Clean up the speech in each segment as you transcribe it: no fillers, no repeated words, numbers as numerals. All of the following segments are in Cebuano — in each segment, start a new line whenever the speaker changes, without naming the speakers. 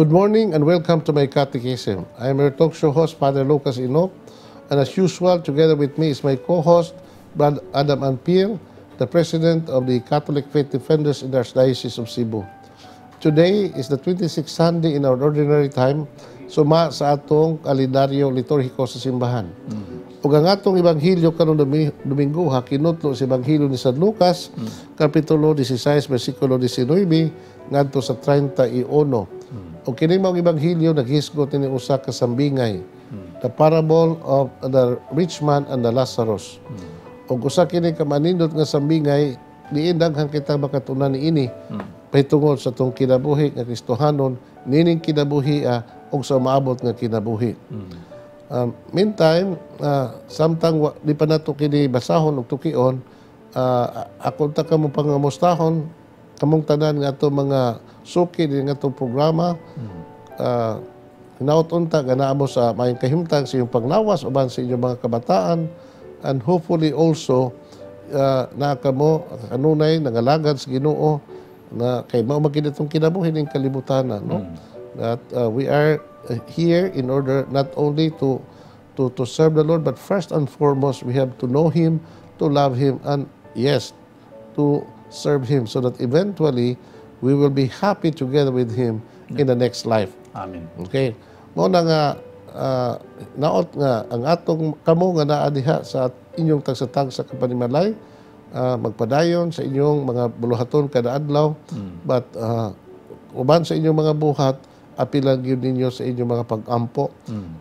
Good morning and welcome to my catechism. I am your talk show host, Father Lucas Enoch, and as usual, together with me is my co-host, Brad Adam Ampil, the president of the Catholic Faith Defenders in the Archdiocese of Cebu. Today is the 26th Sunday in our ordinary time, suma sa atong kalendaryo liturhiko sa simbahan. Ug ang atong ebanghelyo karong Domingo ha kinutlo sa Ebanghelyo ni San Lucas, kapitulo 16, bersikulo 19 ngadto sa 31. Ug kini maong ebanghelyo naghisgot ini usa ka sambingay. The parable of the rich man and the Lazarus. Ug usa kini ka manindot nga sambingay, diin daghan kita makatunan niini pahitungod sa atong kinabuhi nga Kristohanon nining kinabuhi ug sa umaabot nga kinabuhi. Meantime, samtang di pa nato kini basahon ug tukion, ako ta kamo pangamustahon kamong tanan nga ato mga suki din nga atong programa. Hinaut unta nga naa mo sa maayong kahimtang sa inyong panglawas uban sa inyong mga kabataan, and hopefully also naa kamo kanunay nangalagad sa Ginoo na kay mao man itong kinabuhi ning kalibutan, no, that we are here in order not only to serve the Lord, but first and foremost we have to know Him, to love Him, and yes, to serve Him, so that eventually we will be happy together with Him in the next life.
Amen.
Okay. Mao na nga naot nga ang atong kamo nga naa diha sa inyong tagsa-tagsa ka panimalay, magpadayon sa inyong mga buluhaton kada adlaw, but uban sa inyong mga buhat, apilan gyud ninyo sa inyong mga pag-ampo.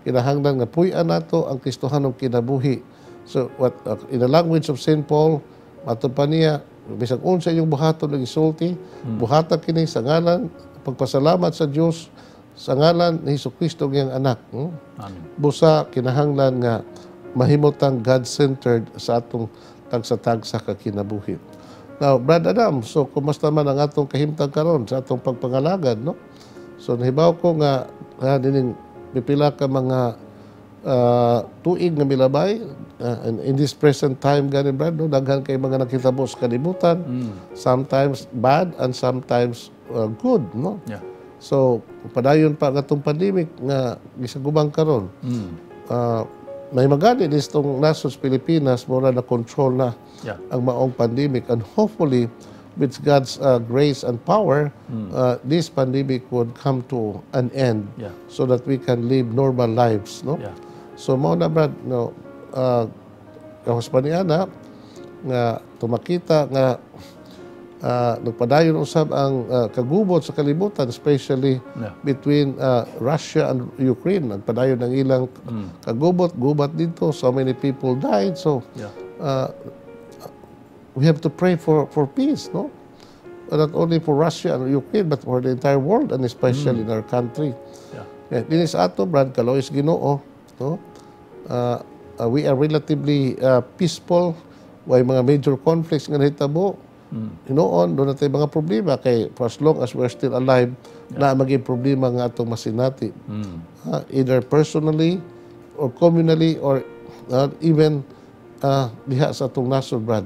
Kinahanglan nga puy-an nato ang Kristohanong kinabuhi. So what in the language of St. Paul, matud pa niya, bisag unsa inyong buhaton ug isulti, buhata kini sa ngalan pagpasalamat sa Dios, sa ngalan ni Hesus Kristo, iyang anak.
Amen.
Busa kinahanglan nga mahimutang God-centered sa atong tagsa-tagsa ka kinabuhi. Now, Brad Adam, so kumusta man ang atong kahimtang karon sa atong pagpangalagad, no? So nahibaw ko nga ha, dining pipila ka mga tuig nga milabay, and in this present time gani, Brad, no, daghan kay mga nakitabo sa kalibutan, sometimes bad and sometimes good, no?
Yeah.
So padayon pa ang atong pandemic nga gisagubang karon. May magani ditong nasod sa Pilipinas, mura na control na ang maong pandemic, and hopefully with God's grace and power, this pandemic would come to an end so that we can live normal lives, no?
Yeah.
So mao na, Brad, no, gawas pa niya na nga tumakita nga nagpadayon usab ang kagubot sa kalibutan, especially between Russia and Ukraine. Nagpadayon ang ilang kagubot, gubat dito. So many people died. So we have to pray for peace, no? Not only for Russia and Ukraine, but for the entire world and especially in our country. Yeah, dinhi sa ato, Brad, kaluoy sa Ginoo, no? We are relatively peaceful. Way mga major conflicts nga nahitabo. Hinuon, duna tay mga problema kay for as long as we're still alive, na maging problema nga atong masinati. Either personally or communally or even diha sa atong nasod, Brad.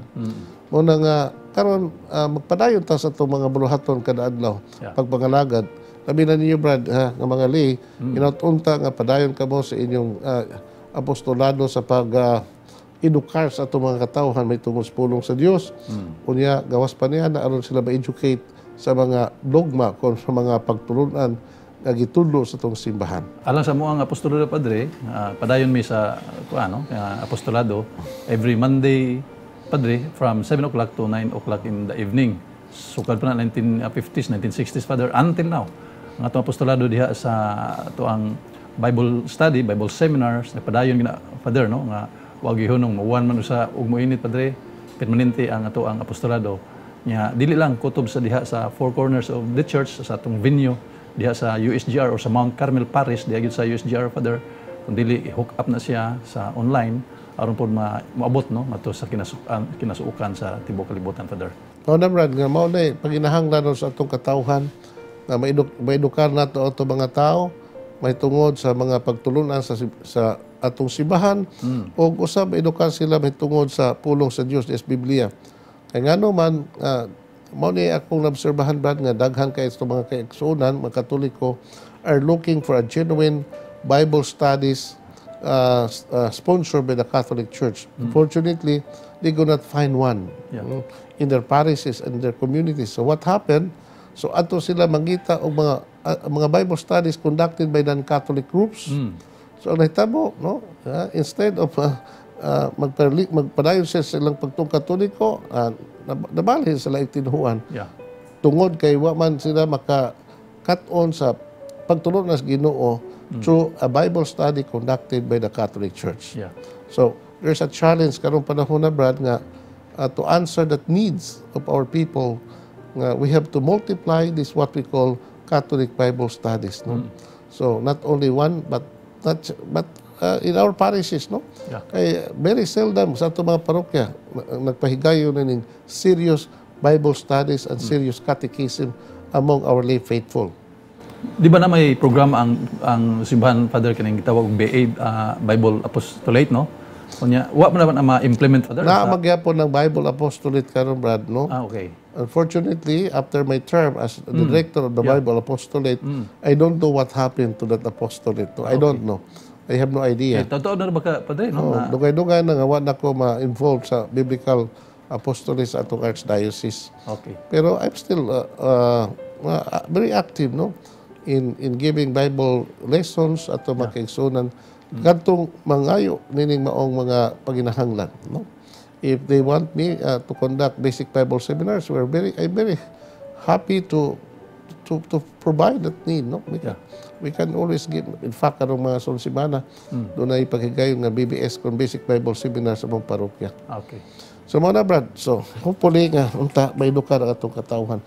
Mao na nga karon magpadayon ta sa atong mga buluhaton kada adlaw pagpangalagad. Labi na ninyo, Brad, ha, nga mga lay, mm, nga padayon kamo sa inyong apostolado sa pag edukar sa atong mga katawhan may tungod sa pulong sa Dios. Unya gawas pa niya na aron sila ma-educate sa mga dogma kon sa mga pagtulunan nga gitudlo sa atong simbahan.
Alang sa among apostolado, Padre, padayon mi sa kuan, no, apostolado every Monday, Padre, from 7 o'clock to 9 o'clock in the evening. Sukad pa na 1950s, 1960s, Father, until now. Ang atong apostolado diha sa atoang Bible study, Bible seminars, nagpadayon gina, Father, no, nga wag gihunong muwan man usa ug moinit, Padre, permanente ang atoang apostolado. Nya dili lang kutob sa diha sa four corners of the church sa atong venue diha sa USGR or sa Mount Carmel Parish diha gyud sa USGR, Father, kun dili i-hook up na siya sa online aron pod maabot, no, mato sa kinasuokan sa tibuok kalibutan, Father.
Mao na, Brad, nga mao na paginahanglan sa atong katawhan nga maedukar nato ato mga tao may tungod sa mga pagtulunan sa atong simbahan o usab edukar sila may tungod sa pulong sa Dios sa Biblia. Kay ngano man mao ni akong naobserbahan, Brad, nga daghan kay itong mga kaigsuonan, mga Katoliko, are looking for a genuine Bible studies sponsored by the Catholic Church. Unfortunately, they could not find one in their parishes and their communities. So what happened? So ato sila mangita og mga Bible studies conducted by non-Catholic groups. So ang nahitabo, no? Instead of magpadayon sila sa ilang pagtuong Katoliko, nabalhin sila tinuohan tungod kay wa man sila maka kat-on sa pagtulon sa Ginoo through a Bible study conducted by the Catholic Church. So there's a challenge karong panahon na, Brad, nga to answer that needs of our people nga we have to multiply this what we call Catholic Bible studies, no? So not only one but not but in our parishes, no?
Yeah.
Kay very seldom sa ato mga parokya nagpahigayon na ning serious Bible studies and serious catechism among our lay faithful.
Di ba na may programa ang simbahan, Father, kaning gitawag og BA, Bible Apostolate, no? Unya, wa man naman ang ma-implement, Father?
Na magyapon ng Bible Apostolate karon, Brad, no?
Ah, okay.
Unfortunately, after my term as the director of the Bible Apostolate, I don't know what happened to that apostolate. No? I don't know. I have no idea.
Okay, totoo na ba ka, Padre, no?
Oh, dugay-dugay na nga wa na ko ma-involved sa biblical apostolate sa atong archdiocese. Pero I'm still very active, no, in giving Bible lessons ato mga kaigsunan kadtong mangayo nining maong mga paginahanglan, no? If they want me to conduct basic Bible seminars, we're very I'm very happy to provide that need, no? We can always give. In fact, karong mga sunod semana, dunay paghigayon nga BBS kon basic Bible seminar sa among parokya. So mao na, Brad. So hopefully nga unta maedukar ang atong katawhan.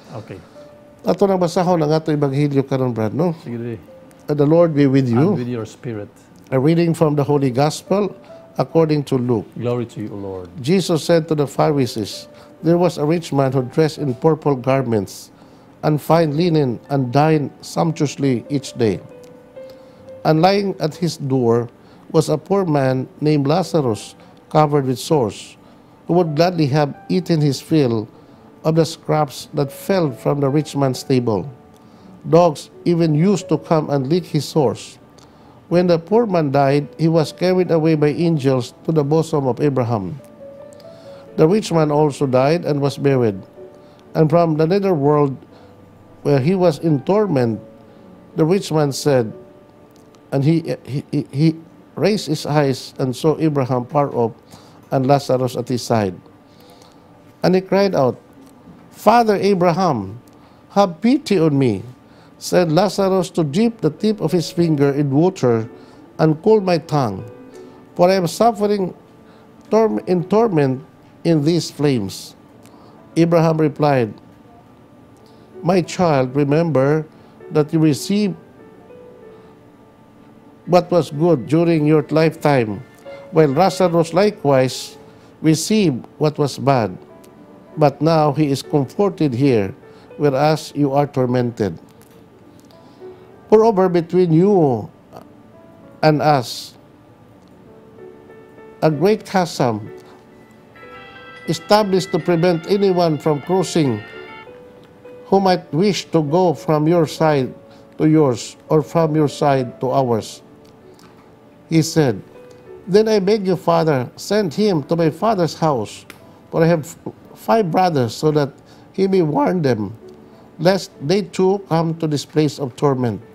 Ato nang basahon ang ato ebanghelyo karon, Brad, no?
Sige dili.
The Lord be with you.
And with your spirit.
A reading from the Holy Gospel according to Luke.
Glory to you, O Lord.
Jesus said to the Pharisees, "There was a rich man who dressed in purple garments and fine linen and dined sumptuously each day. And lying at his door was a poor man named Lazarus, covered with sores, who would gladly have eaten his fill of the scraps that fell from the rich man's table. Dogs even used to come and lick his sores. When the poor man died, he was carried away by angels to the bosom of Abraham. The rich man also died and was buried. And from the nether world, where he was in torment, the rich man said, and he raised his eyes and saw Abraham far off and Lazarus at his side. And he cried out, 'Father Abraham, have pity on me. Send Lazarus to dip the tip of his finger in water and cool my tongue, for I am suffering in torment in these flames.' Abraham replied, 'My child, remember that you received what was good during your lifetime, while Lazarus likewise received what was bad. But now he is comforted here, whereas you are tormented. Moreover, between you and us, a great chasm established to prevent anyone from crossing who might wish to go from your side to yours or from your side to ours.' He said, 'Then I beg you, Father, send him to my father's house, for I have five brothers, so that he may warn them, lest they too come to this place of torment.'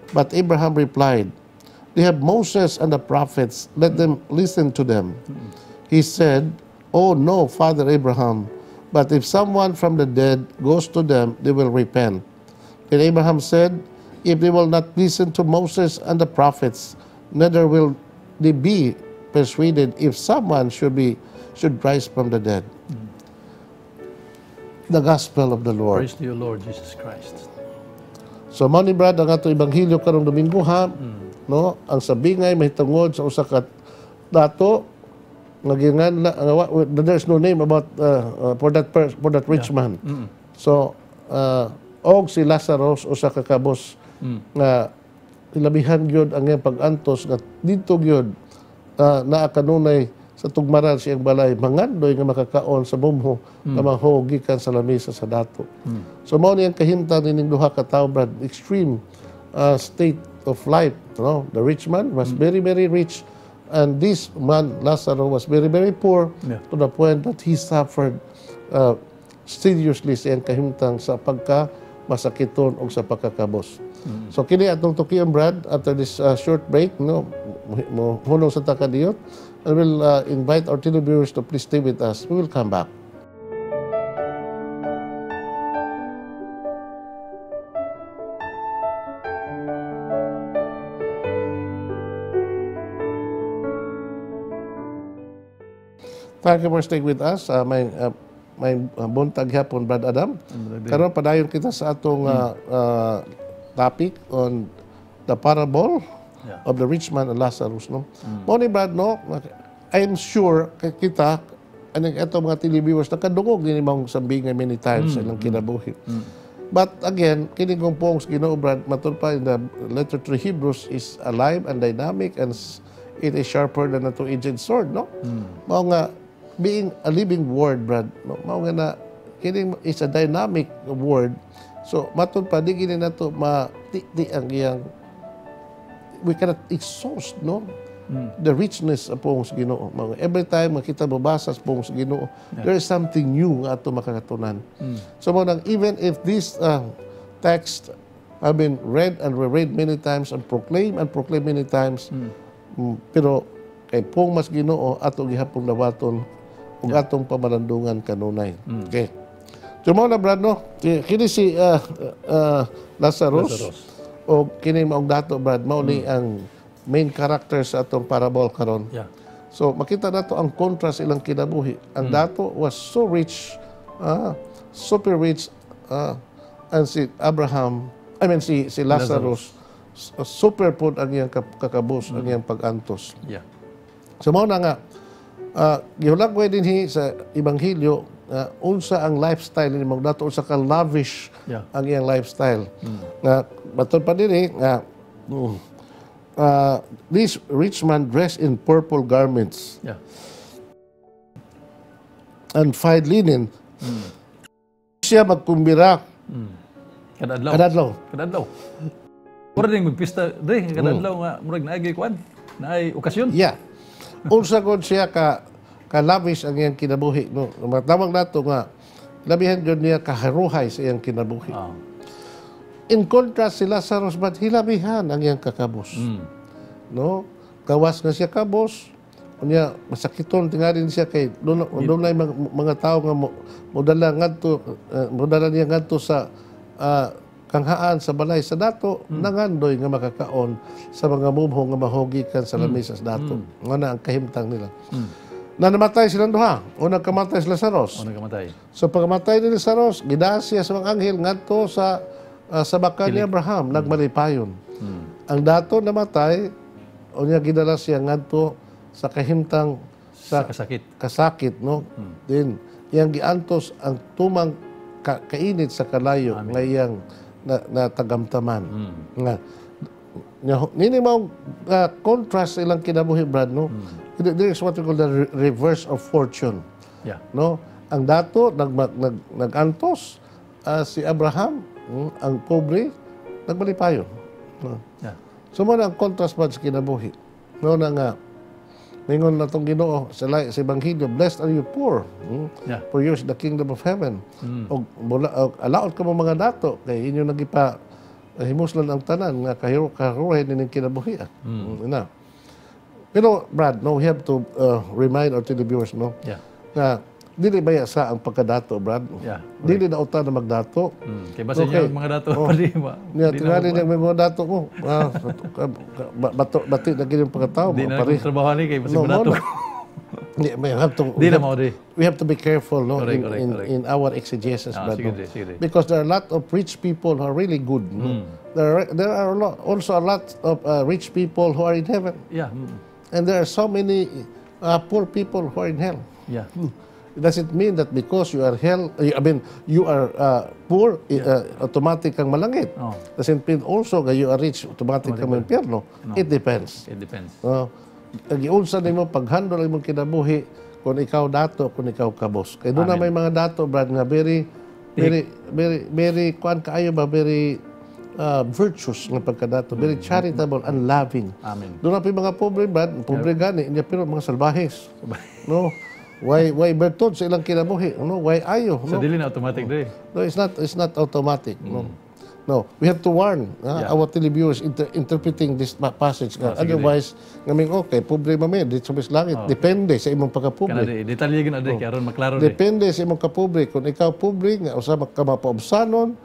But Abraham replied, 'They have Moses and the prophets. Let them listen to them.' He said, 'Oh no, Father Abraham, but if someone from the dead goes to them, they will repent.' Then Abraham said, 'If they will not listen to Moses and the prophets, neither will they be persuaded if someone should rise from the dead.'" The Gospel of the Lord.
Praise to you, Lord Jesus Christ.
So mao ni, Brad, ang ato ebanghelyo karong Domingo ha, no? Ang sabingay mahitungod sa usa ka dato nga ginganla nga there's no name about for that rich man. So og si Lazarus, usa ka kabos nga ilabihan gyud ang iyang pag-antos nga didto gyud naa kanunay sa tugmaran siyang balay mangandoy nga makakaon sa mumho nga maho gikan sa lamisa sa dato. So mao ni ang kahimtang nining duha ka tawo, Brad, extreme state of life, no? The rich man was very, very rich, and this man Lazarus was very, very poor, to the point that he suffered seriously sa iyang kahimtang sa pagka masakiton o sa pagkakabos. So kini atong tukion, Brad, after this short break, no, mo hunong sa takadiyot, and we'll invite our televiewers to please stay with us. We will come back. Thank you for staying with us. May buntag hapon, Brad Adam. Karon padayon kita sa atong topic on the parable of the rich man and Lazarus, no. Mao ni, Brad, no, I'm sure kay kita aning ato mga televiewers nakadungog ni maong sambinga many times sa ilang kinabuhi. But again, kini kong pong Ginoo, Brad, matud pa in the letter to the Hebrews, is alive and dynamic and it is sharper than a two-edged sword, no? Mao nga being a living word, Brad, no? Mao nga na kini is a dynamic word. So matud pa di gini nato ma ti ang iyang, we cannot exhaust, no, the richness of pong sa Ginoo. Every time makita mabasa sa pong sa Ginoo, there is something new nga ato makakatunan. So mao nang even if this text have been read and reread many times and proclaimed many times, pero kay pong mas Ginoo ato gihapon dawaton ug atong pamalandungan kanunay. Okay. So mao na, Brad, no, kini si Lazarus,
Lazarus.
O kini maong dato, Brad, mao ni ang main character sa atong parable karon. So makita nato ang contrast ilang kinabuhi. Ang dato was so rich, super rich, and si Abraham, I mean si Lazarus, super pod ang iyang kakabos, ang iyang pag-antos. So mao na nga gihulagway dinhi sa ebanghelyo unsa ang lifestyle ni mong dato, unsa ka lavish ang iyang lifestyle. Nga matud pa dinhi nga this rich man dressed in purple garments and fine linen. Siya magkumbira
Kada adlaw.
Kada adlaw.
Kada adlaw. Murag din magpista dre kada adlaw nga murag naay kuan, naay okasyon.
Yeah. Unsa gud siya ka lavish ang iyang kinabuhi, no? Matawag nato nga labihan gyud niya kaharuhay sa iyang kinabuhi. In contrast si Lazarus, but hilabihan ang iyang kakabos. No? Gawas nga siya kabos, unya masakiton tingali siya kay dunay mga tawo nga modala ngadto modala niya ngadto sa kanghaan sa balay sa dato, nangandoy nga makakaon sa mga mumho nga mahogi kan sa lamesa sa dato. Nga na ang kahimtang nila. Na namatay silang duha. O nagkamatay si Lazarus.
O nagkamatay.
So pagkamatay ni Lazarus, gidaan siya sa mga anghel ngadto sa baka ni Abraham, nagmalipayon. Ang dato namatay, o niya gidala siya ngadto sa kahimtang
sa kasakit.
Kasakit, no? Then iyang giantos ang tumang kainit sa kalayo nga iyang natagamtaman. Nga nini mao contrast ilang kinabuhi, Brad, no? There is what we call the reverse of fortune. No? Ang dato nag-antos, si Abraham, ang pobre, nagmalipayon. No? So mo na ang contrast ba sa kinabuhi. No na nga mingon na tong Ginoo sa ebanghelyo, blessed are you poor, for yours the kingdom of heaven. Og og alaot ka mo mga dato kay inyo nagipa himuslan ang tanan nga kahiruhay nining kinabuhi. Ina. Pero Brad, no, we have to remind our televiewers, no, nga dili baya sa ang pagkadato, Brad. Dili na uta na magdato.
Kay basta niya mga dato pa di ba?
Niya tingali niya may mga dato mo. Bato, bati na gini pagkatao
Di
mo,
na
pare.
akong trabaho ni kay basta
No,
dato.
mo na. Di, we have to,
Di na mao di.
we have to be careful, no,
Correct,
in,
correct,
in,
correct.
in our exegesis, Brad,
sige,
no?
sige.
Because there are a lot of rich people who are really good. No? There are also a lot of rich people who are in heaven. And there are so many poor people who are in hell. Does it mean that because you are hell, I mean, you are poor, automatic kang malangit?
Oh.
Does it mean also that you are rich, automatic kang impyerno?
No.
It depends.
It depends.
Ang giunsa nimo paghandle imong kinabuhi kung ikaw dato, kung ikaw kabos. Kay doon na may mga dato, Brad, nga very, very, very, very, kuan kaayo ba, very, virtuous nga pagkadato, very charitable and loving.
Amen.
Doon na pa yung mga pobre, Brad, pobre gani, niya, pero mga salbahes. No? Why bertud sa ilang kinabuhi, no? Why ayo,
So
no?
dili na automatic dre.
No, it's not automatic. No. No, we have to warn our televiewers interpreting this passage. Nga. Otherwise, ngaming okay, pobre man mi, dito sa langit. Depende sa imong
Kana
pagkapobre.
Di detalye gyud na dre kay aron maklaro dre.
Depende sa imong kapobre. Kung ikaw pobre, nga usa ka mapaubsanon,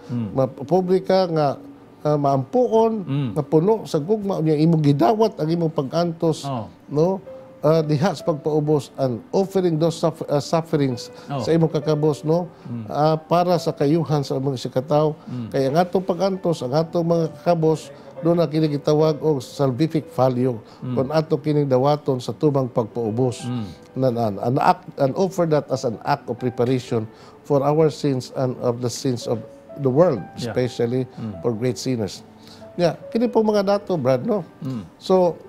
pobre ka nga maampuon, nga puno sa gugma, unya imong gidawat ang imong pag-antos, no? Diha sa pagpaubos and offering those sufferings sa imong kakabos, no, para sa kayuhan sa imong isigkatawo, kay ang atong pag-antos, ang atong mga kakabos, doon na kini gitawag og salvific value kung ato kining dawaton sa tubang pagpaubos an act and offer that as an act of preparation for our sins and of the sins of the world, especially for great sinners. Yeah, kini po mga dato, Brad, no? So,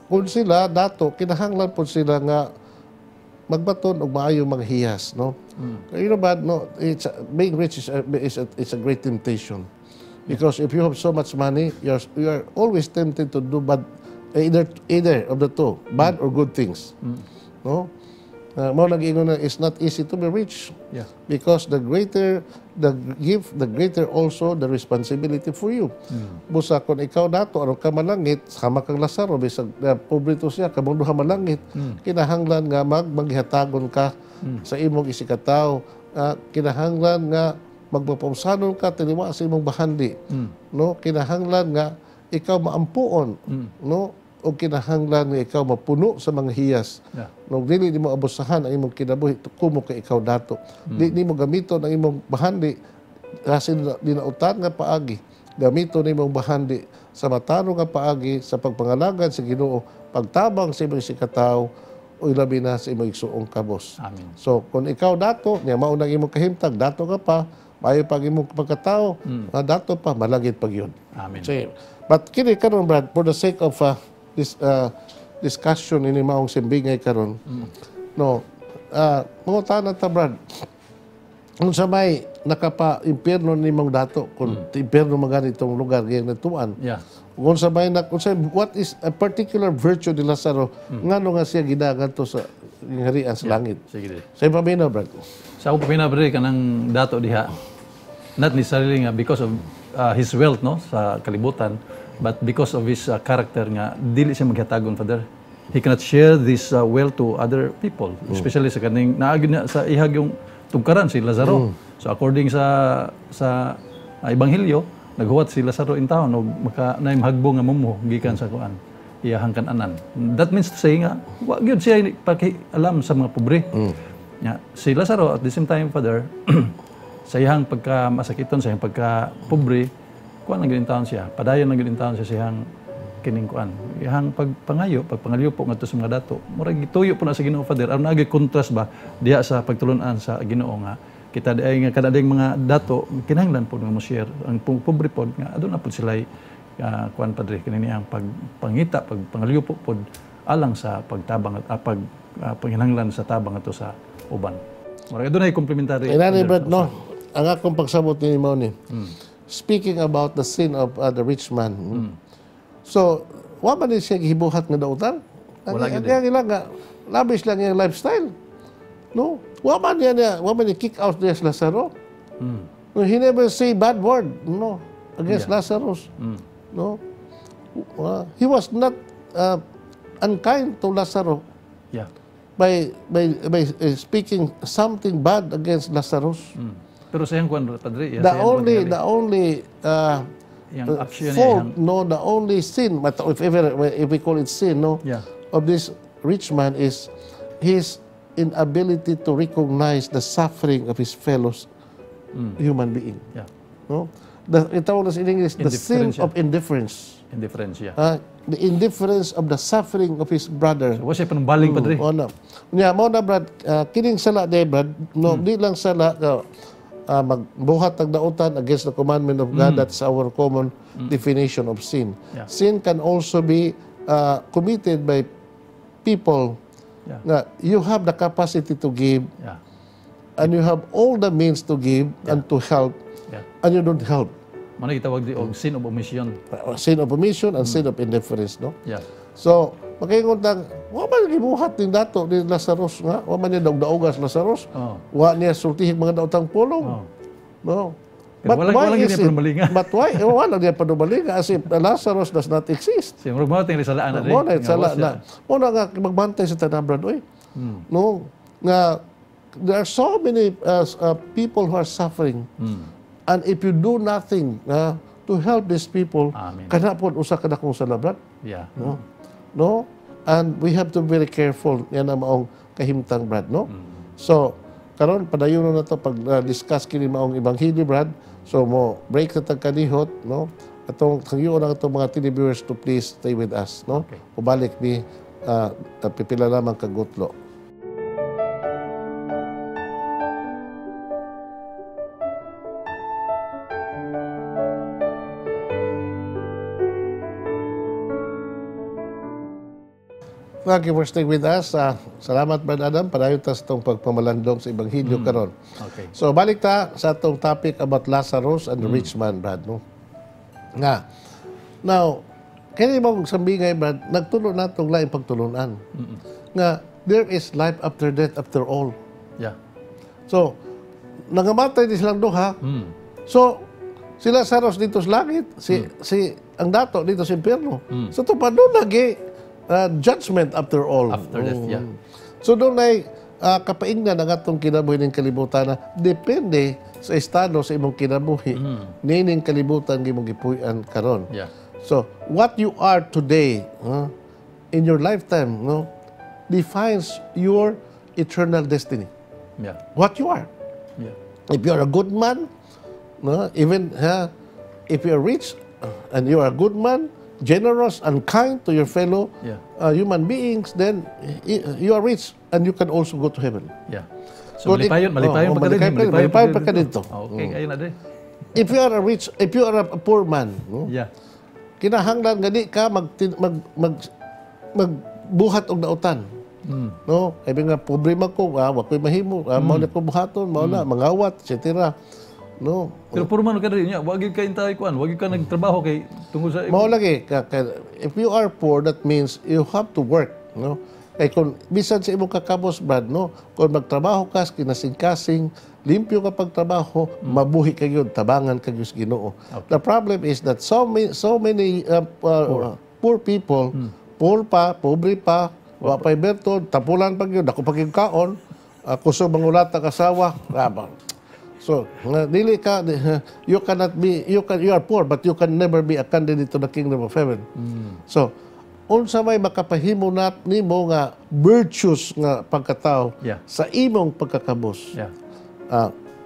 kung sila dato, kinahanglan po sila nga magbaton og maayo mga hiyas, no? You know, Brad, no, being rich is a great temptation. Because if you have so much money, you are always tempted to do bad, either of the two, bad or good things. No? Mao nag-ingon na it's not easy to be rich. Because the greater the gift, the greater also the responsibility for you. Busa kung ikaw dato aron ka malangit, sama kang Lazaro, bisag pobre to siya, kamong duha malangit, kinahanglan nga maghatagon ka sa imong isigkatawo. Kinahanglan nga magpapaubsanon ka taliwa sa imong bahandi. No, kinahanglan nga ikaw maampuon, no? O kinahanglan nga ikaw mapuno sa mga hiyas. No, dili nimo abusahan ang imong kinabuhi kumo kay ikaw dato. Di nimo gamiton ang imong bahandi kasi dinautan nga paagi. Gamiton nimo ang bahandi sa matarong nga paagi sa pagpangalagad sa Ginoo, pagtabang sa imong isigkatawo o ilabi na sa imong igsuong kabos.
Amen.
So, kung ikaw dato, niya mao nang imong kahimtang, dato ka pa, maayo pag imong pagkatao, dato pa, malangit pag yun.
Amen.
Sige. But kini karon, Brad, for the sake of this discussion ini maong simbingay karon. No, mangutana ta, Brad. Unsa may nakapa impierno nimong dato kung impierno man ganitong lugar ngayong natuan. Kung sa may na kung sa what is a particular virtue ni Lazaro ngano nga siya gidagan to sa gingharian sa langit?
Sige dre.
Sa imong paminaw, Brad.
Sa akong paminaw, dre, kanang dato diha, not necessarily nga because of his wealth, no, sa kalibutan, but because of his character nga dili siya maghatagon, Father. He cannot share this wealth to other people, especially sa kaning naagi na sa ihag yung tugkaran si Lazaro. So according sa ebanghelyo, naghuwat si Lazaro in town og maka naay mahagbo nga mumho gikan sa kuan iyahang kananan. That means to say nga wa gyud siya alam sa mga pobre. Ya, si Lazaro at the same time, Father, sa iyang pagka masakiton, sa iyang pagka pobre, kuan lang gyud taon siya. Padayon lang gyud taon siya sa iyang kining kuan. Iyang pagpangayo, pagpangalyupo ngadto sa mga dato. Murag gituyo po na sa Ginoo, Father. Aron naagay contrast ba diha sa pagtulun-an sa Ginoo nga kita di ay nga kada ding mga dato kinahanglan po nga mo share ang pobre pod nga aduna pod sila kuan, Padre, kini ang pagpangita, pagpangalyupo pod alang sa pagtabang at pag panginahanglan sa tabang ato sa uban. Murag adunay complementary.
Inani, Brad, no? Ang akong pagsabot ni mo ni. Speaking about the sin of the rich man. So, wa man ni siya gihibuhat nga dautan? Ang
Wala gyud.
Ang ilang nga lavish lang yung lifestyle. No? Wa man niya kick out niya si Lazaro. No, he never say bad word, no, against Lazarus. No? He was not unkind to Lazaro by speaking something bad against Lazarus.
Pero sa iyang kuan, Padre,
The
sa iyang kuan
only
tingali,
the only
iyang action niya,
fault, no, the only sin, but if ever if we call it sin, no, of this rich man is his inability to recognize the suffering of his fellows human being. No? Itawag na sa English, the sin
Indifference, yeah.
of indifference.
Indifference, yeah.
The indifference of the suffering of his brother.
So, wa siya panumbaling, Padre.
O na. Nya mo na, Brad, kining sala de, Brad, no, di lang sala magbuhat ng dautan against the commandment of God. That's our common definition of sin. Sin can also be committed by people nga you have the capacity to give and you have all the means to give and to help and you don't help.
Mao na gitawag di og sin of omission.
Sin of omission and sin of indifference, no?
Yeah.
So, makaingon tang, wa man gibuhat ning dato ni Lazarus nga, wa man niya daog-daogas Lazarus. Wa niya sultihig mga daotang pulong. No.
Pero walang
is
niya panubalinga.
But why? Eh, wala niya panubalinga as if Lazarus does not exist.
Siya, murag mao tingali salaan na
Mo na
Nga
sala
was siya.
Na. Mo na nga magbantay sa tanan, Brad, oy. No, nga there are so many people who are suffering. And if you do nothing to help these people,
Amen.
Kana pod usa ka dakong sala, Brad. No? No? And we have to be very careful. Yan ang maong kahimtang, Brad, no? So, karon padayon na to pag discuss kini maong ebanghelyo, Brad. So mo break sa tag kanihot, no? Atong hangyoon ang atong mga televiewers to please stay with us, no?
Okay.
Ubalik mi pipila lamang kagutlo. Thank you for staying with us. Salamat, Brad Adam. Padayon ta sa itong pagpamalandong sa Ebanghelyo karon.
Okay.
So, balik ta sa atong topic about Lazarus and the rich man, Brad. No? Nga. Now, kini mong sambingay, Brad, nagtulo na itong laing pagtulunan. Nga, there is life after death after all.
Yeah.
So, nangamatay din silang duha. So, si Lazarus dito sa langit, si ang dato dito sa impyerno. So, ito pa doon lagi judgment after all.
After death, yeah.
So, doon ay kapaingnan ang atong kinabuhi ng kalibutan na depende sa estado sa imong kinabuhi. Nining kalibutan imong gipuy-an karon.
Yeah.
So, what you are today in your lifetime, no, defines your eternal destiny.
Yeah.
What you are.
Yeah.
If you are a good man, no, even if you are rich and you are a good man, generous and kind to your fellow human beings, then you are rich and you can also go to heaven.
Yeah. So, malipayon pa ka din.
Malipayon pa ka dito.
Okay, ayun na din.
If you are a rich, if you are a poor man, no?
Yeah.
Kinahanglan gani ka magbuhat og dautan. No, kay nga pobre man ko, wa koy mahimo, mao na ko buhaton, mao na mangawat, etc. No.
Pero puro man ka rin niya, wa gyud ka intay kuan, wa gyud ka nagtrabaho kay tungod sa
mao lagi if you are poor, that means you have to work, no? Kay kung bisan sa imong kakabos, Brad, no, kung magtrabaho ka kinasing-kasing, limpyo ka pagtrabaho, mabuhi ka gyud, tabangan ka gyud sa Ginoo.
Okay.
The problem is that so many poor people, poor pa, pobre pa, wa pa'y bertod, tapulan pa gyud, dako pa gyud kaon, kusog mangulata kasawa. So, dili ka, you cannot be, you are poor, but you can never be a candidate to the kingdom of heaven. So, unsa may makapahimo na nimo nga virtues nga pagkatao sa imong pagkakabos.
Yeah.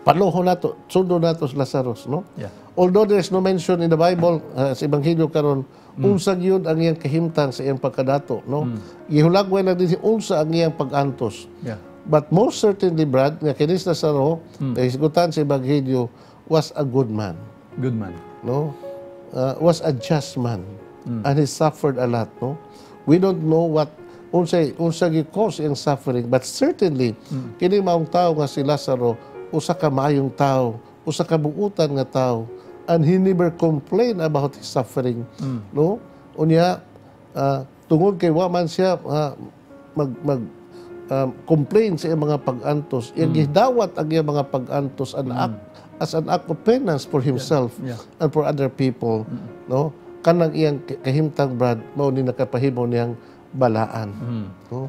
Paluho nato, sundo nato sa Lazarus, no?
Yeah.
Although there is no mention in the Bible, sa Ebanghelyo karon, unsa gyud ang iyang kahimtang sa iyang pagkadato, no? Gihulagway lang din unsa ang iyang pag-antos.
Yeah.
But most certainly, Brad, nga kini si Lazaro, nahisgutan sa Ebanghelyo, was a good man.
Good man.
No? Was a just man. And he suffered a lot, no? We don't know what unsay gi-cause iyang suffering, but certainly kini maong tawo nga si Lazaro usa ka maayong tawo, usa ka buutan nga tawo, and he never complained about his suffering, no? Unya tungod kay wa man siya mag complain sa iyang mga pag-antos, iyang gidawat ang iyang mga pag-antos an act as an act of penance for himself and for other people, no? Kanang iyang kahimtang, Brad, mao ni nakapahimo niyang balaan. No?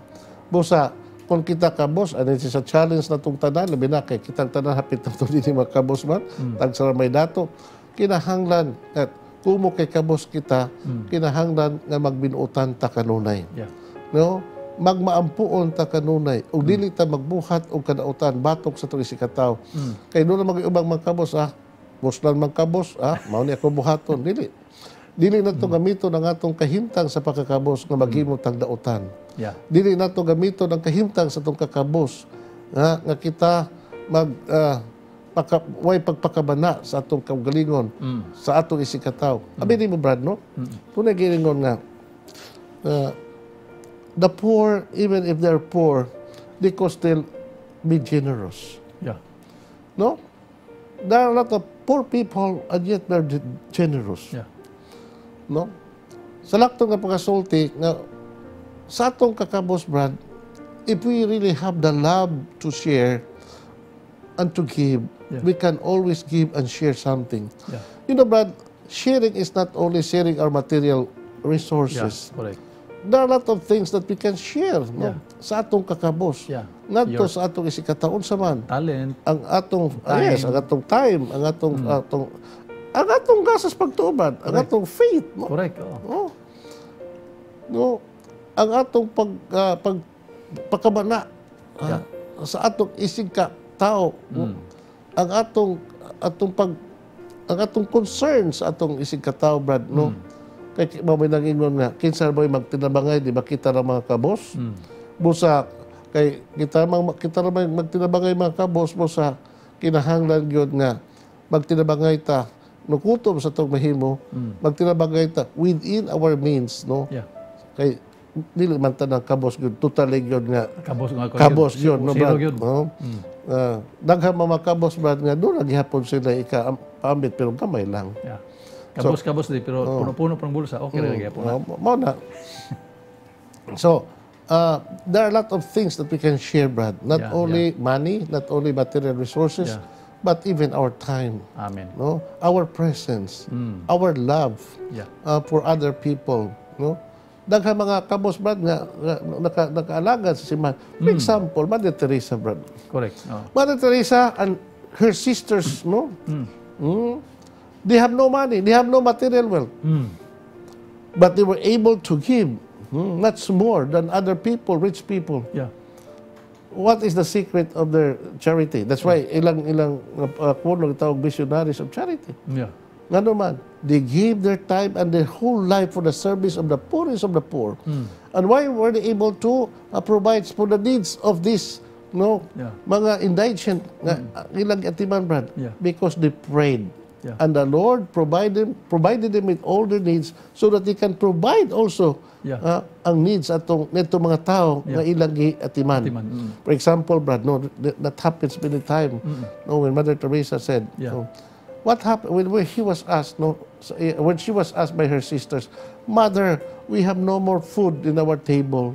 Busa, kung kita kabos, ano sa challenge na itong tanan, labi na kay kitang tanan, hapit na ito din mga kabos man, tagsara may dato, kinahanglan, at kumo kay kabos kita, kinahanglan nga magbinuotan ta kanunay.
Yeah.
No? Magmaampuon ta kanunay, ug dili ta magbuhat og kadautan batok sa itong isikataw. Kay doon na mag-iubang magkabos, buslan magkabos, mao ni ako buhaton, dili. Dili na to gamiton ang atong kahimtang sa pagkakabos nga maghimo tag dautan.
Yeah.
Dili na to gamiton ang kahimtang sa atong kakabos nga kita mag way pagpakabana sa atong kaugalingon, sa atong isikataw. Abi nimo, Brad, no? Tunay giingon nga the poor, even if they're poor, they could still be generous.
Yeah.
No? There are a lot of Poor people and yet they're generous. No? Sa laktong nga pagkasulti, nga sa atong kakabos, Brad, if we really have the love to share and to give, we can always give and share something. Brad, sharing is not only sharing our material resources. There are a lot of things that we can share, no? Sa atong kakabos. Ngadto sa atong isigkatawo unsa man.
Talent.
Ang atong
Time.
Yes, ang atong time, ang atong gasas pagtuo, Brad, ang atong faith, no?
Correct. Oo.
Oh. No, ang atong pag pagkabana sa atong isig ka tao, no? Ang atong concern sa atong isig ka tao, Brad, no? Kay mao may nangingon nga kinsa ba magtinabangay di ba kita ra mga kabos? Busa kay kita ra may magtinabangay mga kabos, busa kinahanglan gyud nga magtinabangay ta no kutob sa atong mahimo, magtinabangay ta within our means, no? Kay dili man ta ng kabos gyud, totally gyud nga
Kabos nga ko.
Kabos gyud, no,
Zero
Brad?
Gyud.
No? Daghan mga kabos, Brad, nga doon gihapon sila ika paambit pero gamay lang.
Yeah. Kabos kabos di pero puno-puno pang bulsa. Okay ra gyapon.
Mao na. So, there are a lot of things that we can share, Brad. Not only money, not only material resources, but even our time,
Amen.
no? Our presence, our love for other people, no? Daghan mga kabos, Brad, nga nakaalagad sa simbahan. For example, Mother Teresa, Brad.
Correct. Oh.
Mother Teresa and her sisters, no? They have no money, they have no material wealth. But they were able to give much more than other people, rich people. What is the secret of their charity? That's why ilang kuno tawag Missionaries of Charity. Ngano man, they gave their time and their whole life for the service of the poorest of the poor. And why were they able to provide for the needs of this, no, mga indigent nga ilang atiman, Brad? Because they prayed. And the Lord provided them with all their needs so that they can provide also ang needs atong nito mga tao nga ilang giatiman.
Atiman.
For example, Brad, no, that happens many times. No, when Mother Teresa said, no, what happened when he was asked, no, when she was asked by her sisters, "Mother, we have no more food in our table."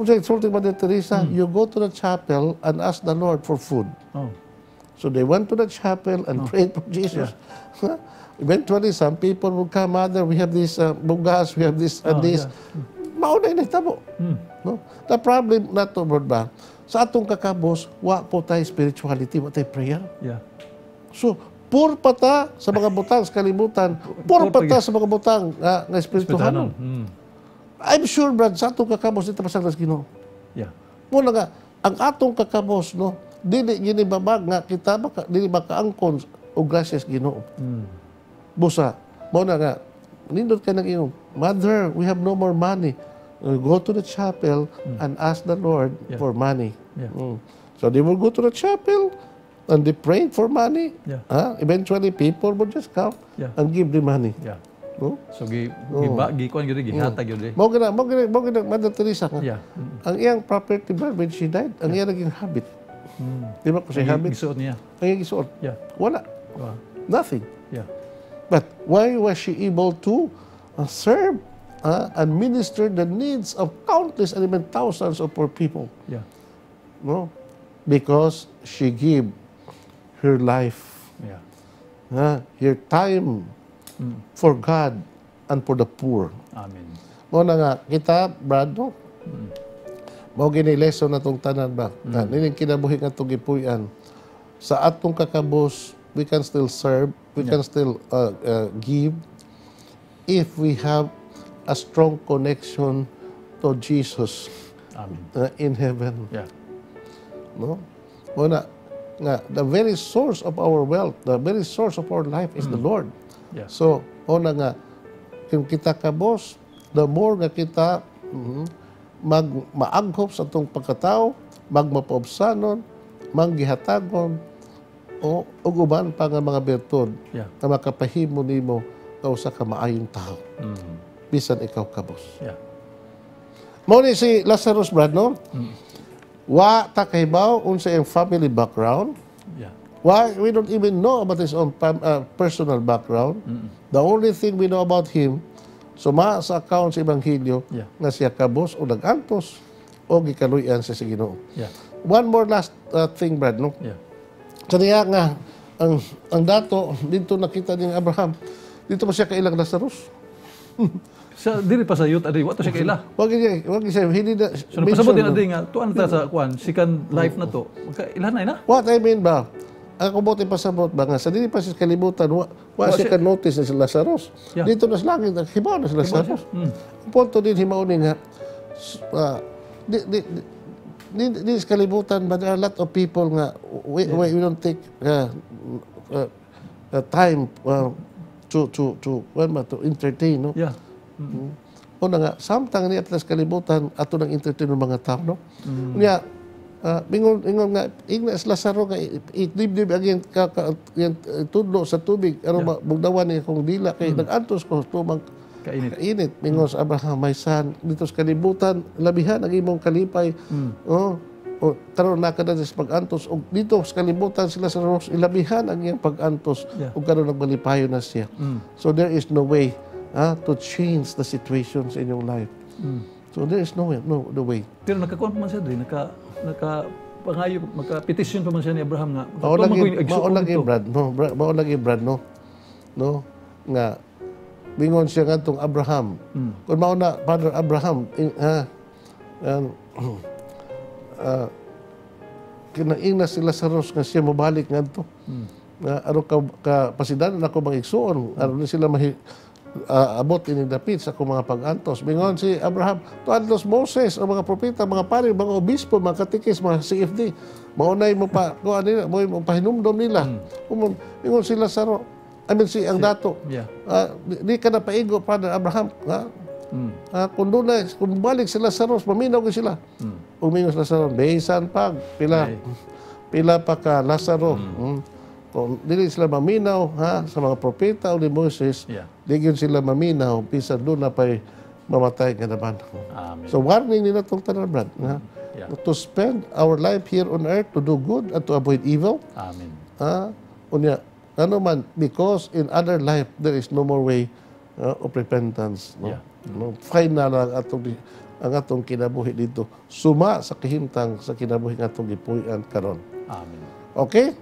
Unsa insulting Mother Teresa? "You go to the chapel and ask the Lord for food."
Oh.
So they went to the chapel and prayed for Jesus. Eventually, some people would come, "Mother, we have this bugas, we have this and this." Mao na nahitabo. No? The problem nato, Brad, ba, sa atong kakabos, wa po tayo spirituality, wa tayo prayer. So, poor pa ta sa mga butang sa kalibutan, poor pa ta sa mga butang nga espirituhanon. I'm sure, Brad, sa atong kakabos, dito pasaglas Ginoo. Mao na nga, ang atong kakabos, no, dili gini babag nga kita maka, dili makaangkon og grasya sa Ginoo. Busa, mao na nga, nindot kay nang iyong, "Mother, we have no more money." "Go to the chapel and ask the Lord for money." So they will go to the chapel and they prayed for money. Eventually, people would just come and give the money. No?
So gi gi kuan gyud, gihatag gyud eh.
Mao gina Mother Teresa nga. Ang iyang property, Brad, when she died, ang iyang naging habit. Di ba ko siya habit?
Gisuot niya.
Ang iyang gisuot. Wala. Nothing. But why was she able to serve and minister the needs of countless and even thousands of poor people? No? Because she gave her life, her time for God and for the poor.
Amen.
Mao na nga, kita, Brad, no? Mao gini lesson na tong tanan ba? Na nining kinabuhi nga itong gipuy-an. Sa atong kakabos, we can still serve, we can still give if we have a strong connection to Jesus
Amen.
In heaven. No? Mao na nga, the very source of our wealth, the very source of our life is the Lord. So, mao na nga, kung kita kabos, the more nga kita mag maaghop sa atong pagkatao, magmapaubsanon, manggihatagon, o ug uban pa nga mga bertud na makapahimo nimo nga usa ka maayong tao bisan ikaw kabos. Mao ni si Lazarus, Brad, no? Wa ta kahibaw unsa iyang family background. Why? We don't even know about his own personal background. The only thing we know about him, suma sa account sa Ebanghelyo, nga siya kabos o nag-antos o gikaluyan siya sa Ginoo. One more last thing, Brad, no?
Yeah.
Kaniya nga, ang dato, dito nakita ni Abraham, dito pa siya kailang Lazarus.
Sa diri pa sa youth adi, wa to siya kaila.
Wag siya, hindi na,
So napasabot din adi nga tuan ta sa kuan second life na to. Magka ilhan na ina.
What I mean ba, ang kubote pasabot ba nga, sa dili pa siya kalibutan, wa siya ka-notice na si Lazarus. Dito na sa langit, hibaw na si Lazarus. Ang punto din himaw ni nga, di, di, di, di, di sa kalibutan, but there are a lot of people nga, we don't take time to, well, ba, to entertain, no?
Yeah.
Una nga, samtang niya sa kalibutan, ato nang entertain ng mga tao, no? Unya, ingon nga, ingna sa Lazaro nga, itdibdib again, ka, yan, tudlo sa tubig, aron yeah, bugnawan niya kung dila, kay nag-antos ko, tumang
Kainit.
Kainit. Mingon sa Abraham, "My son, dito sa kalibutan, labihan ang imong kalipay." Oh, o karon na ka na sa pag-antos og dito sa kalibutan sila sa Lazarus ilabihan ang iyang pag-antos ug karon nagmalipayon na siya. So there is no way to change the situation sa inyong life. So there is no way, no way.
Pero nakakuan pa man siya diri, naka pangayo, maka petisyon pa man siya ni Abraham nga
Mao
tuwa man
lagi,
ko yung igsuon
mao lagi
dito.
Brad, no, mao lagi, Brad, no. No, nga bingon siya ngadtong Abraham. Kung mao na Father Abraham, ha, kinaingna si Lazarus nga siya mobalik ngadto. Nga aron ka pasidanon ako mga igsuon, aron sila mahi abot ini dapit sa akong mga pag-antos. Bingon si Abraham, tuadlos Moses, ang mga propeta, mga pari, mga obispo, mga katikis, mga CFD. Maunay mo pa, kuan nila, mo pahinumdom nila. Bingon si Lazaro, I mean si ang dato. Di ka na paigo, Father Abraham. Ha? Kung doon na, kung balik sila sa Lazarus, maminaw ko sila. Umingon sila sa Lazarus, bisan pag, pila, pila pa ka Lazaro. Kung dili sila maminaw ha, sa mga propeta o ni Moses, di gyud sila maminaw, bisan doon na pa'y mamatay nga naman.
Amen.
So warning nila itong tanan, Brad, ha? To spend our life here on earth to do good and to avoid evil.
Amen.
Ah, unya, ano man, because in other life, there is no more way of repentance. No? No? Final ang atong kinabuhi dito. Suma sa kahimtang sa kinabuhi nga atong gipuy-an karon.
Amen.
Okay?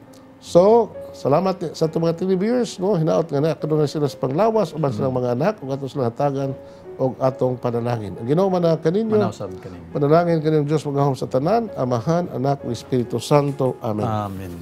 So, salamat sa atong mga televiewers, no? Hinaot nga na karon na sila sa panglawas uban silang mga anak ug atong sila hatagan og atong panalangin. Ang Ginoo man na kaninyo.
Manaw sab kaninyo.
Panalangin kaninyong Diyos magahom sa tanan, Amahan, Anak, ug Espiritu Santo. Amen.
Amen.